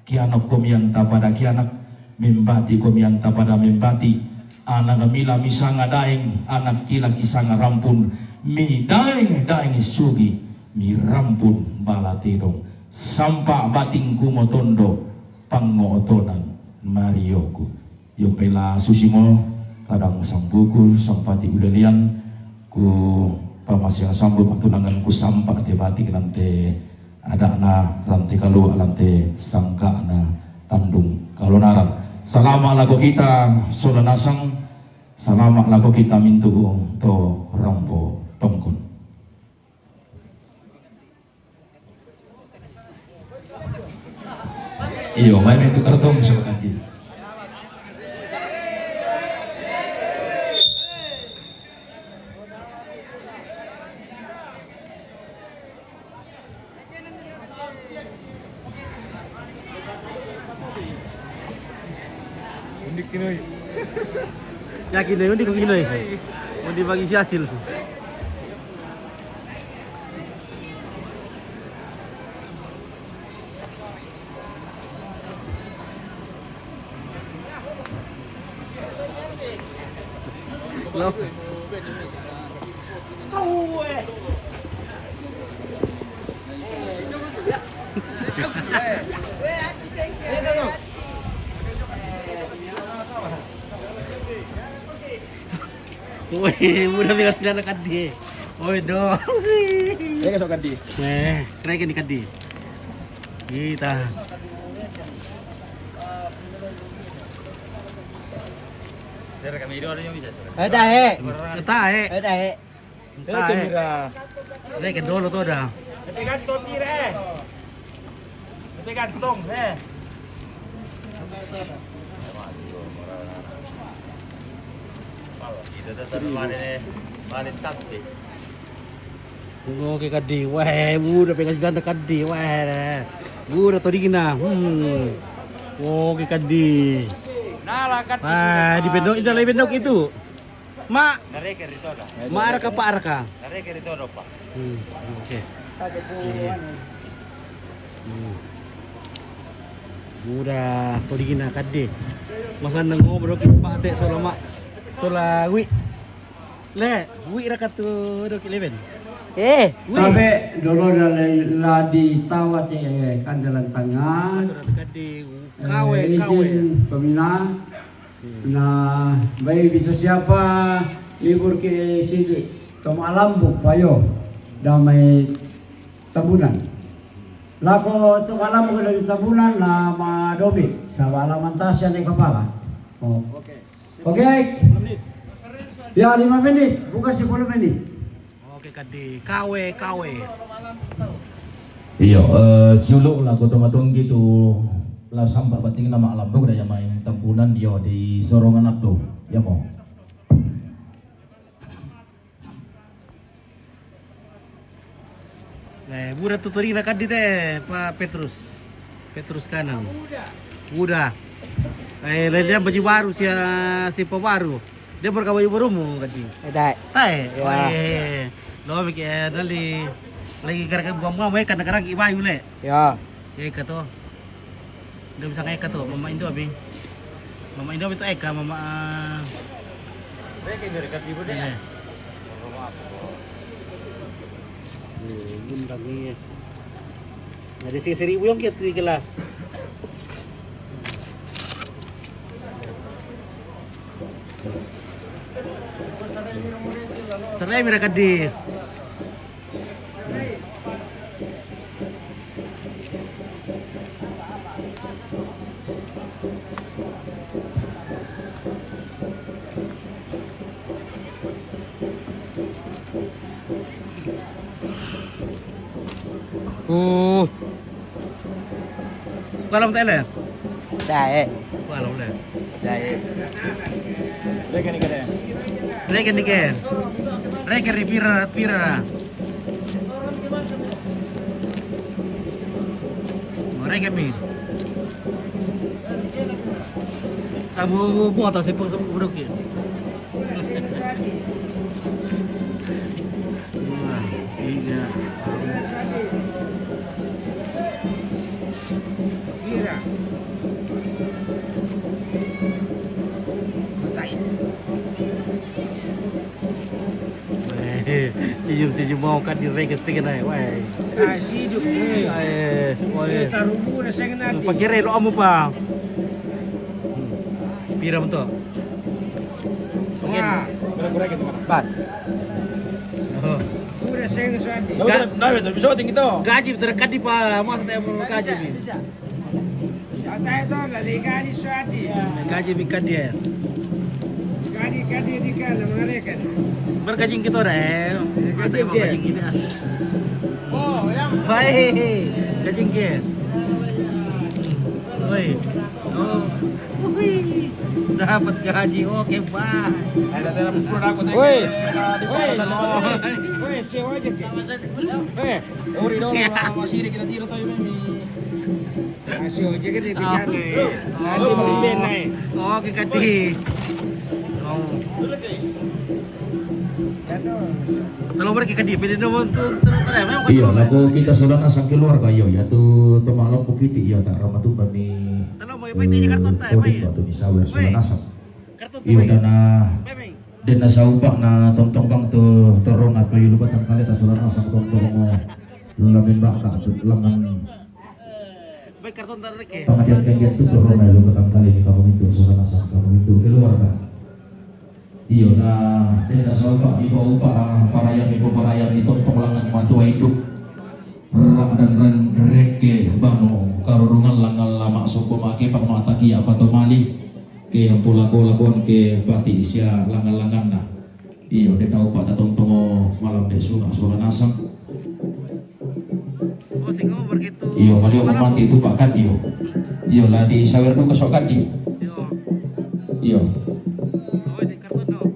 Kianokkomi anta pada kianak, membati'komi anta pada membati'. Anak mila misanga daeng, anak kila kisanga rampun, midaeng-daeng sugi, mirampun bala tedong. Sampa' bating kumotondo, pangngo'tonan marioku. Iyo, pela susimo kadang sambuku sampati ulelian ku pamasiang sambu matulangan ku sampa' te batik lante ada'na rante kalua' lante sangka'na tandung kalonaran. Salama' lako kita sola nasang, salama' lako kita mintu' to rampo tongkon. Iyo, mai metu kartong sama kaki. Yakin deh, undi ko kinoi. Undi bagi si hasil. Lo. Woi, udah bilang sembilan kadi. Oi, do. Ini kasih kadi. Eh, kena kadi. Kita. Dari kami dua orang yang bisa. Eh, tahe. Tahe. Eh, tahe. Tahe. Reke dolo to da. Tapi kan topi re. Tapi kan tong re. Kita tetap balik re. Balik tapi. Oke kadi, weh, udah pegang ganda kadi, weh, udah todina, hmm, oke kadi. Nah, lakat. Wah, di bendok, itu lagi bendok itu. Mak. Nareke ri todo. Mak araka, Pak araka. Nareke ri todo, Pak. Hmm, oke. Iya. Hmm. Udah todina kadi. Masa nang ngobrol ki Pak te sola Mak. Sola wi. Le, wi raka tu doki leben. Eh, wi. Tabe dolo dale la di tawa te kandalan tanga. Kadi kawe, eh, kawe. Izin pemina. Hmm. Na, bai bisa siapa libur ke sini. Toma alambu payo. Damai Tambunan. Lako tu alambu dari Tambunan na madobe. Saba alaman tasi ane kapala. Oh. Oke. Oke. Ya, lima menit, bukan sepuluh menit. Oke, kadi kawe, kawe. Iyo, eh, siulu la ko tomatonggi tu la sampa bating nama lambung daya mai Tambunan, iyo, di sorongan atu. Ya mo. Eh, buda tu todina kadi te, Pak Petrus. Petrus Kanang. Buda. Eh, lele baju baru sia, si baru. Dia berka baju baru mo kadi. Eh, tae. Tae. Ya. Eh, lo mikir, eh, dali lagi gara-gara buang-buang, eh, karena karang ibayu le. Ya. Ya, eka to. Dia bisa eka to, mama Indomie. Mama Indomie to eka, mama, ah, ini. Eh, undang ni. Jadi si seribu yang kiat tu kila. Cerai mereka di. Oh. Kuala Mutele. Dae. Kuala Mutele. Dae. Reke ni kede. Reke ni ke. Reke ri pira, pira. Reke mi. Tamu buat tak sepuluh, sepuluh ke. Dua, tiga. Kira. Matai. Weh, senyum-senyum mau kan direke segen ai, weh. Ah, senyum, eh. Eh, weh. Eh, taruh muna segen nanti. Pakere lo amu pa. Pira mo to? Wah. Bas. Oh. Udah saya suati. Ga-, bisa tinggi to. Gaji terkadi pa, masa tanya mau gaji ni. Bisa. Bisa. Atai to, lali gaji suati. Gaji mi kadi ya. Kadi, kadi di kana, mengarekan. Berkajing kita dah, eh. Kajing kita. Oh, ya. Hai, kajing ke. Oi. Oh. Wih. Dapat gaji. Oke, Pak. Ada telepon aku tadi. Woi. Woi. Woi. Sewa aja ke. Eh, ori dong, masih ada kita tiro tayo, Memi. Masih aja ke di bicara, eh. Nanti mau band, eh. Oh, ke kadi. Oh. Kalau mereka kadi, pede dong untuk terus, terus, memang. Iya, lagu kita sudah nasang keluarga, yo, ya tu teman lo pukiti, ya, tak ramah tu, Memi. Kalau mau, eh, apa itu, Jakarta, tak, kodik, apa ya? Batu di sawer, sudah nasang. Iyo, dana, dana saupa na tontong bang tu, torona tu ilu batang kale na sudah nasang tontong mo lamin baka tu, lengan. Pangadian kenggen tu torona ilu batang kale ni kamu itu, sudah nasang kamu itu, keluar kan. Iyo, na, dana saupa, iba upa, ah, parayam, iba parayam, ni tontong lengan matua induk. Rak dan ren reke bano karurungan langal lama soko make pang mataki apa to mali. Ke yang pula ko lakuan ke pati sia langan-langan na. Iyo, de tau pa tatontongo malam de sunga, sunga nasang. Oh, sing over gitu. Iyo, malio mati tu pakat iyo. Iyo, lah di sawer tu kasok kat iyo. Iyo. Iyo. Oh, ini karton dong.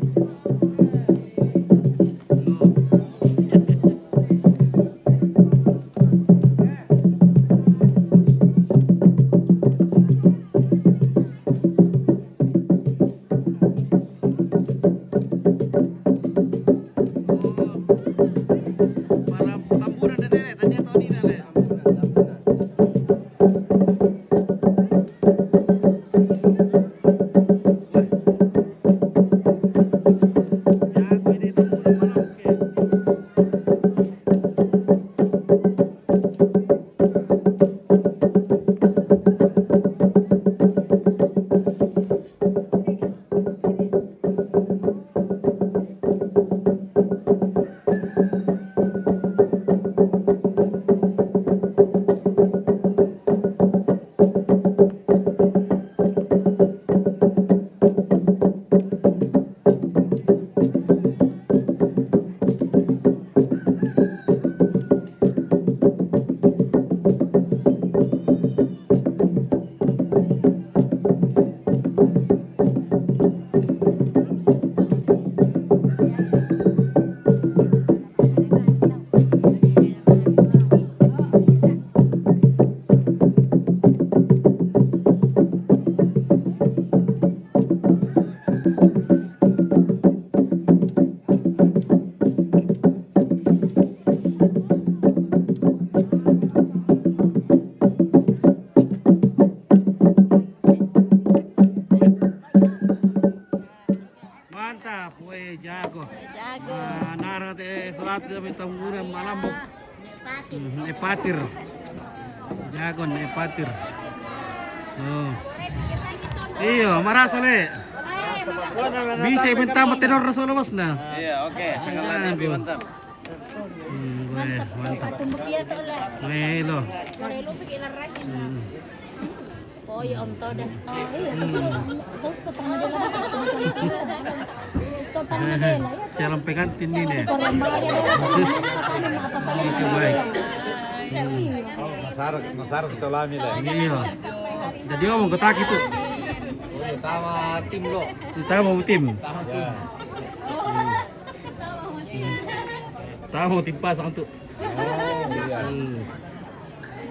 Mantap, weh, jago. Jago. Ah, nara te surat kami tamburan malambok. Patir. Hmm, eh, patir. Jago nih, eh, patir. Oh. Iyo, marasa le. Bisa minta sama tenor rasa lemas nah. Iya, oke, sangat lancar, mantap. Hmm, weh, mantap. Atum bukia to le. Weh, lo. Hmm. Oh, iya, Om Toda. Iya, gusto pa naman nila. Gusto pa naman nila. Calon pengantin ini. Oke, baik. Masarap, masarap salami lah. Iya. Jadi ngomong ke taki tuh. Utama tim lo. Utama tim. Utama tim. Utama tim pasang tuh. Oh, iya. Hmm.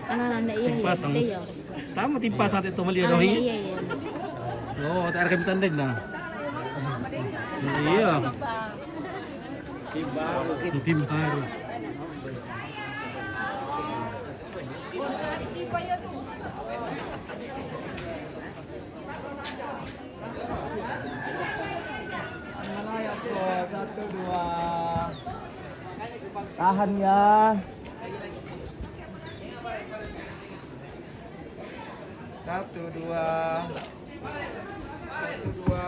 Ano, nanda iya, iya. Timpasang. Iya. Tama, timpasang ito mali, ano, iya, iya. Oo, ate, arkay mo tandem na. Iya. Timparo. Satu, dua. Tahan ya. Satu, dua. Satu, dua.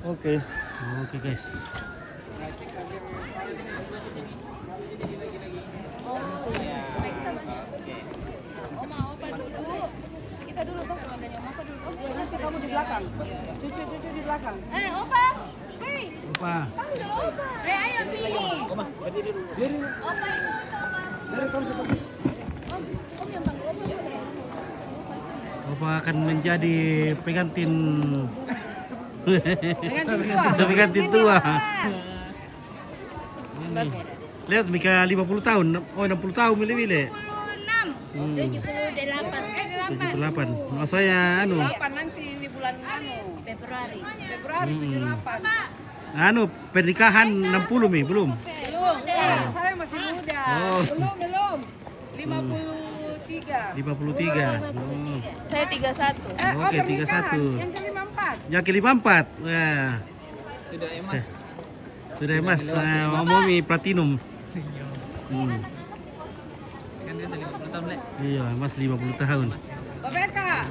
Oke. Oke, guys. Oma, opa dulu. Kita dulu, toh, keluarganya oma, opa dulu. Oh, cucu kamu di belakang. Cucu, cucu di belakang. Eh, opa. Wih. Opa. Eh, ayo, Pi. Opa itu, opa. Om, om yang panggil, om yang panggil. Opa akan menjadi pengantin Pengantin tua. Pengantin tua. Ini. Lihat, mika lima puluh tahun. Oh, enam puluh tahun, bile-bile. Hmm. Tujuh puluh delapan. Tujuh puluh delapan. Maksudnya, anu. Delapan nanti ini bulan, anu, Februari. Februari, hmm, tujuh puluh delapan. Anu, pernikahan enam puluh mi, belum? Belum. Saya masih muda. Oh. Belum, belum. Lima puluh tiga. Lima puluh tiga. Hmm. Saya tiga satu. Eh, oh, oke, pernikahan. Tiga satu. Yang ke lima empat. Yang ke lima empat. Wah. Sudah emas. Sudah emas. Sudah emas. Ah, mau mi platinum. Iya. Hmm. Kan dia sudah lima puluh tahun, Le. Iya, emas lima puluh tahun. Bapak, Kak.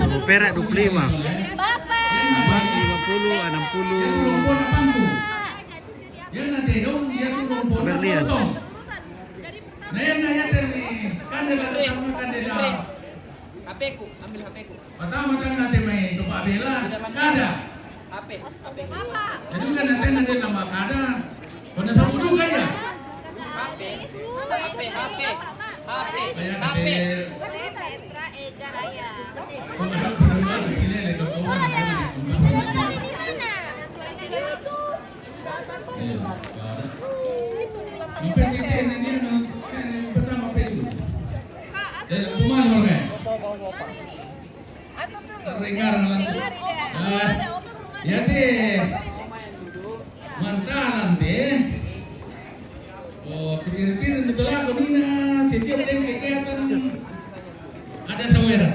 Kalau perak dua puluh lima. Bapak. Emas lima puluh, enam puluh. Berlian. Nah, yang nanya tadi, kan dia datang, kan dia dah. H P-ku, ambil H P-ku. Pertama kan nanti main tempat bela, kada. H P, H P. Jadi kan nanti nanti nama kada. Kau nak sebut dulu kan ya? H P, H P, H P, H P. Banyak H P. Kau nak sebut dulu kan sini ada kau. Iya, ada. Empat titik ini dia nak, kan yang pertama P S U. Eh, pemalu, kan? Regar malam tu. Ah, ya, teh. Mantalan, teh. Oh, pikir-pikir betul aku ni, nah, setiap dia kegiatan ada saweran.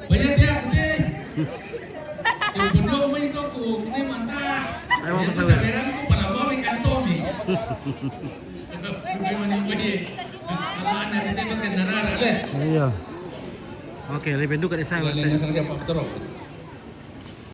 Banyak dia, aku teh. Yang bendok main tu aku, aku ni mantap. Ayo, aku saweran. Saweran aku pala bawa ikan tomi. Bukan main main. Anak-anak kita tu kendaraan, leh. Iya. Oke, lebih duka di sana. Lain sang siapa terus?